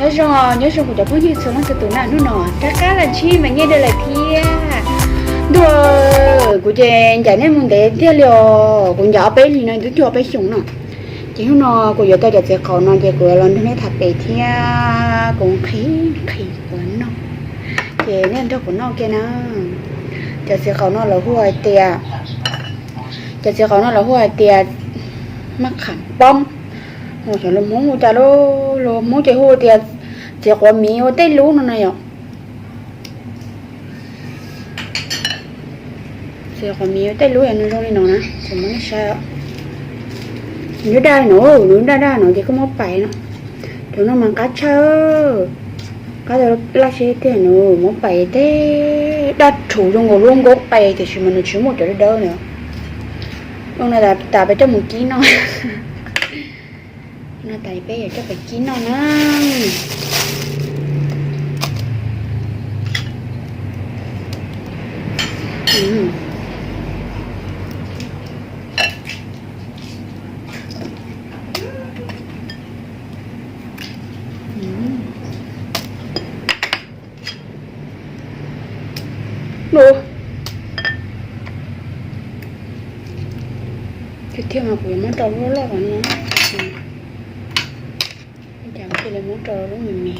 Nyob zoo, nyob zoo kuv cov phooj ywg txhua leej txhua tus na, hnub no rov qab los ntsib Maiv Nyiaj dua lawm thiab. Ntuj, kuv ces ncaim nej mus ntev tiag li os, kuv ncaim ob peb hlis no twb cuag ob peb xyoos no. Ces hnub no kuv yuav tau cov txiv qaub no ces kuv yuav los nrog nej tham pem thiab kuv nqhis nqhis kuv noj. Ces nej nrog kuv noj kiag na. Cov txiv qaub no lawv hu hais tias, cov txiv qaub no lawv hu hais tias maj qham poob. Xyov lus Hmoob hu cas lauj, lus Hmoob ces hu tias txiv quav miv ua tej lub no na yom. Txiv quav miv ua tej lub yog nws zoo li no na, tsis muab nej saib. Nws daj no, nws daj daj no ces koj muab pais no. Cov no mas qab tshaj, qab tau laj seb tiag no, muab pais tej daj rhuv zoo nkaus lub nkaub qe tiam sis mas nws tsis muaj cov dawb dawb na. Ua no tas peb coj mus kib noj. No tas peb yuav coj pais kib noj na. Tiag tiag mas kuv yuav muab rau lub loj loj no. Cas kuv cia li muab rau lub me me.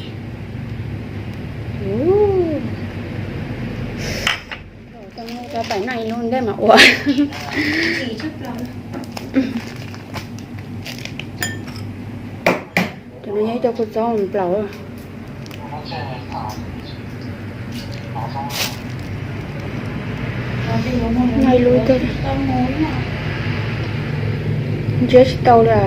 Ua, tau muab rau pais noj ib lub ntej mas ua. Cov no yog ib co kua txob nplaum. Noj ib lub tej, ntsia tsis tau li.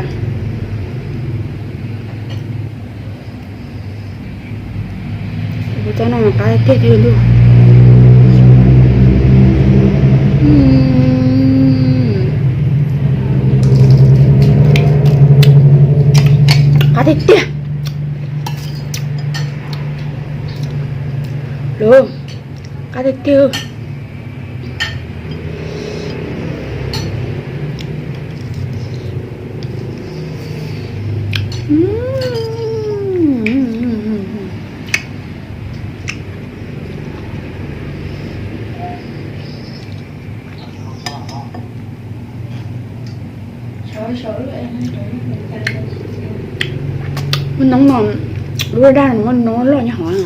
Kua txob no mas qab tiag tiag li ntuj. Qab tiag tiag. Lov, qab tiag tiag. Muaj noob no, lub daj no muaj noob loj nyob hov.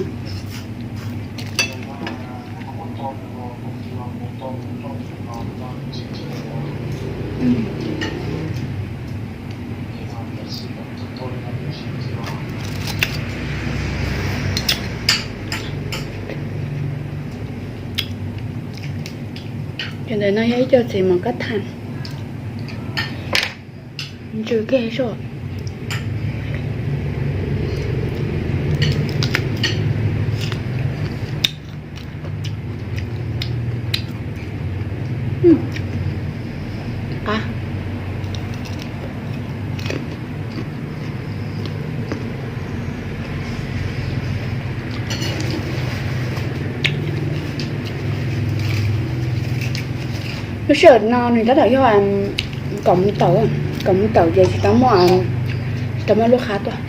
Cov ntawm no yog ib co txiv mov kab thas, ntsw kiag soj. Qab. Lub sij hawm no nws tab tom yog kaum moos tawm, kaum moos tawm ces tsis tau muaj, tsis tau muaj lub qab tuaj.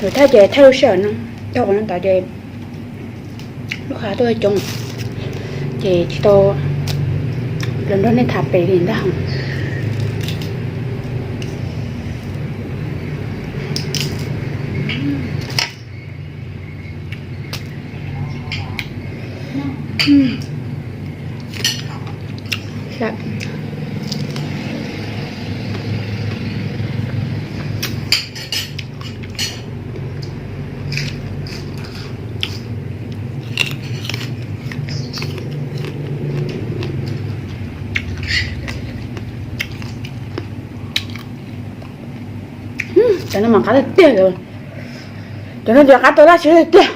Lawv thaij ces thaij lub sij hawm no, thaum no tod ces lub qab tuaj coob, ces tsis tau los nrog nej tham pem li ntag. Cov no mas qab tiag tiag li. Cov no ces qab tau laj siab tiag.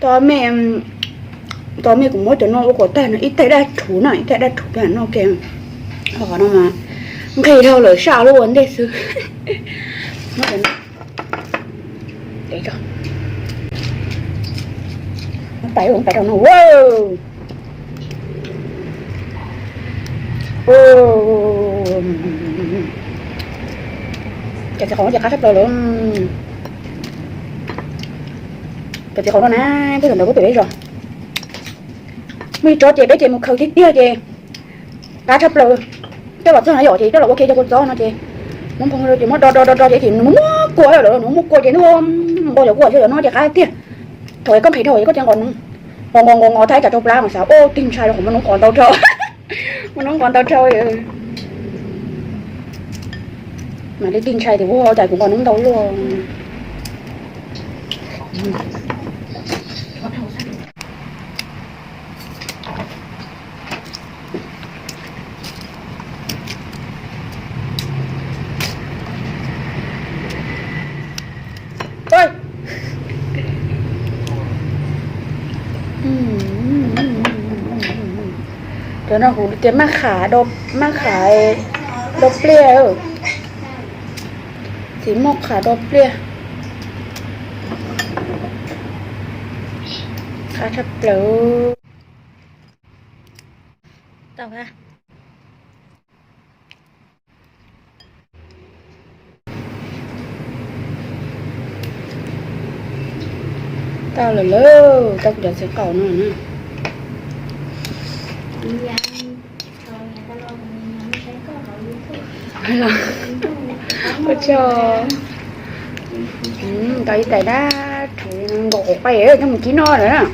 Tau me, tau me kuv muab cov no ua kom tag no ib tais daj rhuv no, ib tais daj rhuv peb noj ke. Ho qhov no mas nqhis dhau lawm saj lub ua ntej xwb. Pais, pais rau no. Wow. Cov txiv qaub no ces qab tshaj plaws lawm. Cov txiv qaub no na, peb thaum ntawd peb pem peb zos muaj ib tsob ces peb ces mus khaws tiag tiag ces qab tshaj plaws. Coj los txog na yom ces coj los ua ke cov kua txob no ces muab nphoo rau ces muab do do do do ces nws muab kua lawm, nws muab kua ces nws nqos cov kua cov no ces qab tiag. Thaum koj nqhis dhau ces koj cia nqos noob, nqos nqos nqos nqos thaij tsam rau plab mas xav ua tig ntshai rau qhov muaj noob nqos ntau dhau. Muaj noob nqos ntau dhau. Mas li tig ntshai tias ua cas kuv nqos noob ntau luaj. Cov no kuv tias maj qhav, maj qhav do pliaj. Txiv maj qhav do pliaj. Qab tshaj plaws. Tau tau lawm lauj, tau kuv cov txiv qaub no na. Ua tsaug. Tau ib tais dab rhuv nkaus qauv qe coj mus kib noj lawm.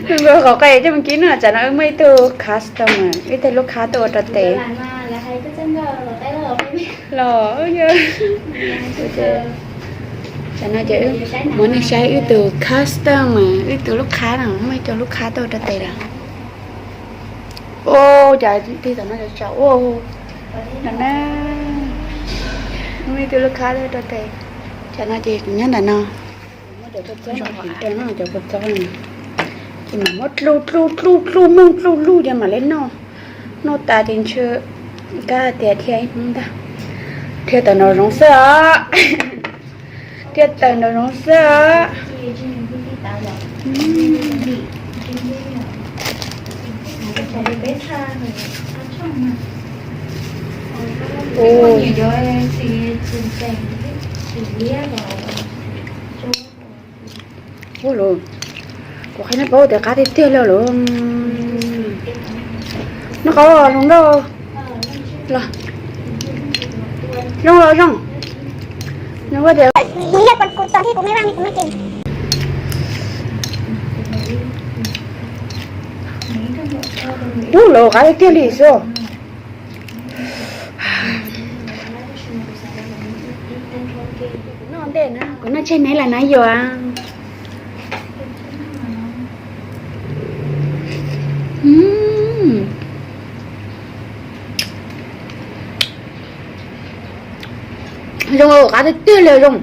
Nkaus qauv qe coj mus kib noj, tsam no wb muaj ib tug customer, ib tug lub khab tuaj ua rau tes. Los, tsam no ces muab nej saib wb tus customer, wb tus lub khab no, muaj ib tug lub khab tuaj ua rau tes lawm. Ua cas tig tom no tsam ua no na. Muaj ib tug lub khab tuaj ua rau tes, tsam no ces kuv nyob ntawm no. Muab cov kua txob no, cov kua txob no ces mam muab dluj dluj dluj dluj moog dluj luj ces mam li noj. Noj tas ces ntshe kab tias dhia ib hnub ntag. Dhia tawm nraum zoov xwb os. Dhia tawm nraum zoov xwb os. Ua los, kuv qhia nej paub tias qab tiag tiag li lawm. Noj qab los zoo nkauj. Los, zoo los zoo. Nws ua tias, ub, los qab tiag tiag li xwb. Kuv noj ntej na, kuv noj tseg neb lawm na yom. Zoo, qab tiag tiag li zoo.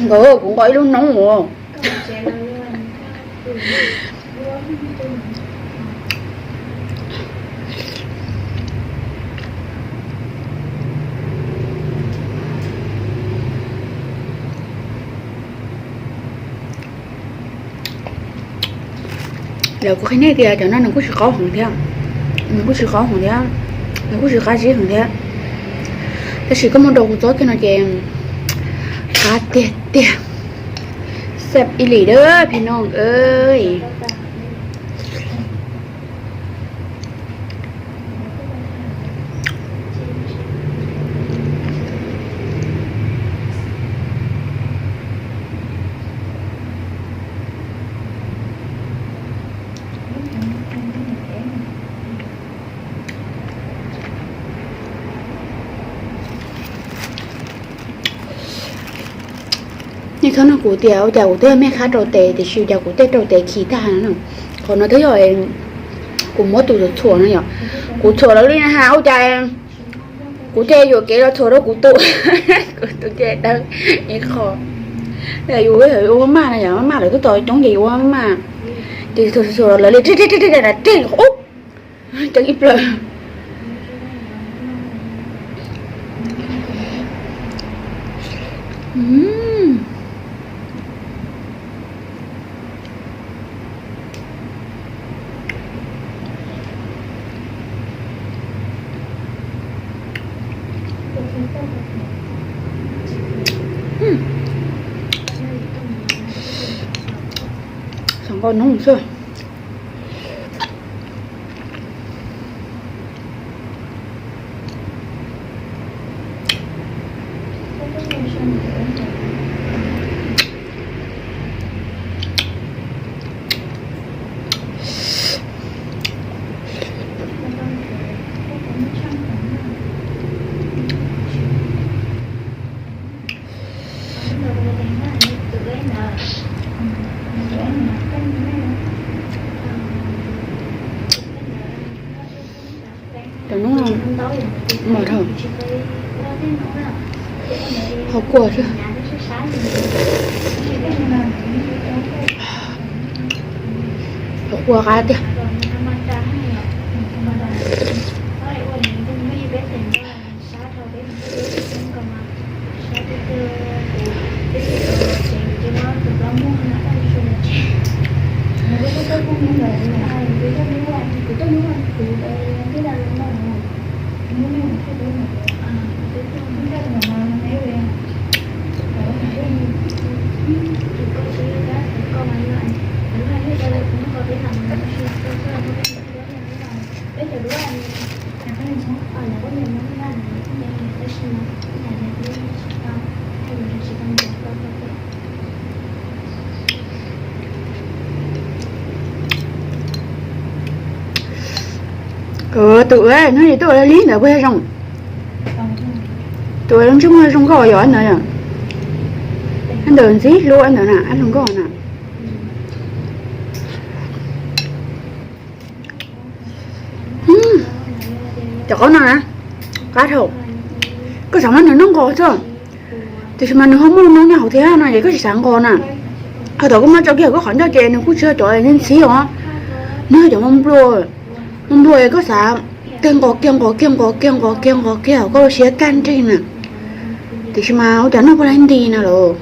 Nkawd, kuv nqos ib lub noob os. Lawv kuv qhia nej tias cov no nws kuj tsis qaub heev thiab, nws kuj tsis qaub heev thiab, nws kuj tsis qab zib heev thiab, tab sis koj muab rau kuv txob kiag no ces qab tiag tiag, xab ib lim dab phi no. Nej txhob nug kuv tias ua cas kuv tej me qab rau tes, tiam sis cas kuv tej rau tes khi tag no. Qhov no twb yog kuv muab tus txhuam no yom, kuv txhuam lawv li na has ua cas kuv thiaj yuam kev los txhuam rau kuv tus, kuv tus thiaj dawb ib qho. Yus ua maj maj na yom, maj maj lawv twb tos coob ces yus ua maj maj, ces txhuam txhuam lawv li reg reg reg reg ub, ceeb ib plawg. Mm. Xav nqos noob xwb. Cov noob mos dhau, qhov kua xwb. Qhov kua qab tiag. Tus hnub yim tuaj ua li ntawd puas yog zoo? Tus ua zoo ntsej muag zoo nkauj yom ntawd. Ntawm ntxim hlub ntawd na, zoo nkauj na. Cov qaub no na, qab dhau. Koj xav muab nws noj nqos xwb, tiam sis mas nws ho muaj noob nyob hauv thiab no ces koj tsis xav nqos na. Ho thaum koj muab tso kiag koj qhov ncauj ces nws kuj tsis yog cov ntxim ntxim os, nws yog cov nplua nplua es koj xav kiag nqos kiag nqos kiag nqos kiag nqos kiag nqos kiag koj lub siab kaj nrig na. Tiam sis mas ua cas noj puas laib nti na los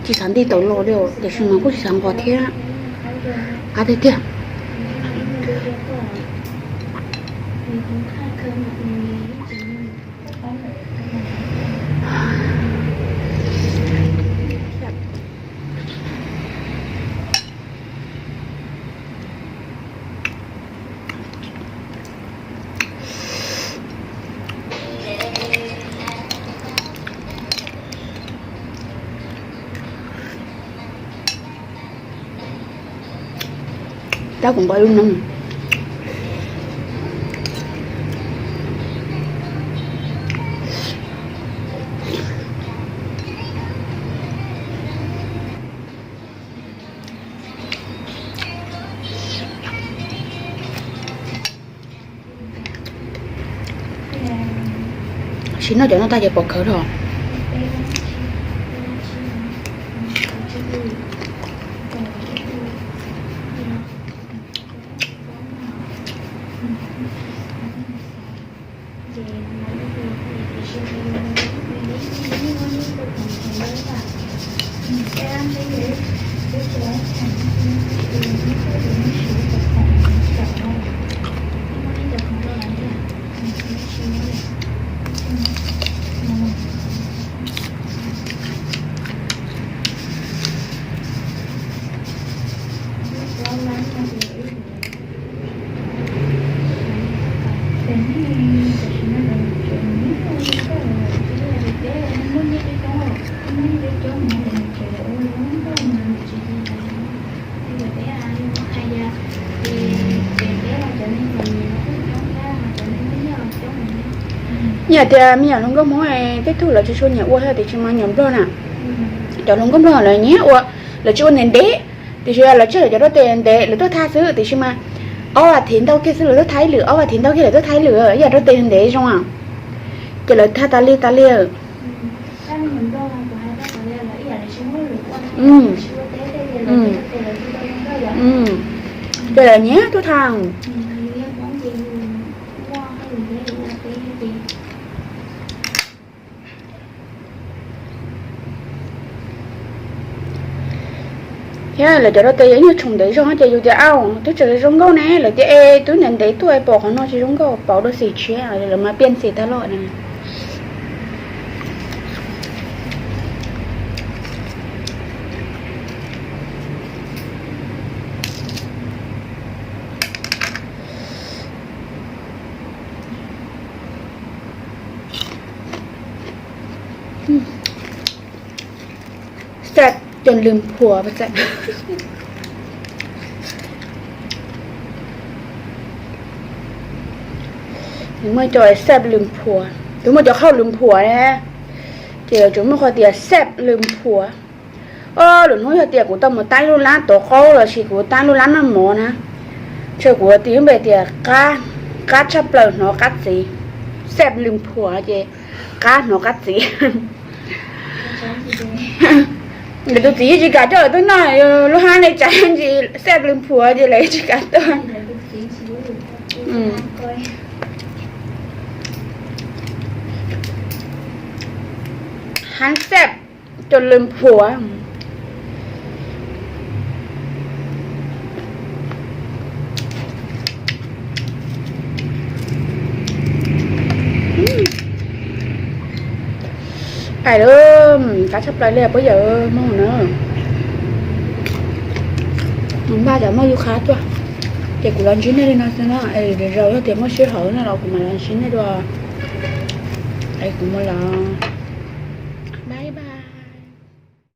tsis xav nti tawm los li, tiam sis mas kuj tsis xav nqos thiab. Qab tiag tiag. Tab kuv nqa lub noob. Sim noj cov no tag ces pom khawv dhau. Yam tias me nyuam hluas nkauj Hmoob tej tug lawv tsis tshua nyiam ua thiab tiam sis mas me nyuam Nplog na, cov hluas nkauj Nplog lawv nyiam ua, lawv tsis ua ntev ntev, tiam sis lawv tsis yog cov rau tes ntev lawv tuaj thaj xwb tiam sis mas ob vas thiv ntau kiag xwb lawv tuaj thaj ib lwm, ob vas thiv ntau kiag lawv tuaj thaj ib lwm, yam rau tes ntev zoo a, ces lawv thaj tas li tas li. Ces lawv nyiam tuaj thaj. Thiab lawv cov rau tes yog ib nyuag tshoom ntev zog ces yus tias, au, twb tseem zoo nkauj ne, lawv tias, e, twb ntev ntev tuaj pom qhov no tsis zoo nkauj, pauv rau xim tshiab, lawv mas piaj ntxim tag lawm na. Xaj cov lws phuam. Muaj cov xaj lws phuam, twb muaj cov qhauj lws phuam, ces yuav tsum muaj qhov tias xaj lws phuam. Ob, lwm hnub yog tias kuv tau mus tab lub lab tov qaub los sis kuv tab lub lab noj mov na, ntshe kuv tis lub npe tias qab tshaj plaws hnov qab txiv. Xaj lws phuam ces qab hnov qab txiv. Tus txiv yeej tsis kam coj lawv tuaj noj, lub hab ne tsav ntsis xaj lws phuam ces lawv yeej tsis kam tuaj. Hab xaj cov lws phuam. Ais, qab tshaj plaws li puab yawm Hmoob na. Npaj cov muaj yus qhab tuaj, ces kuv los ntsib nej li no xwb na. Zaum yog tias muaj sij hawm no los kuv mam los ntsib nej dua. Es kuv mus los.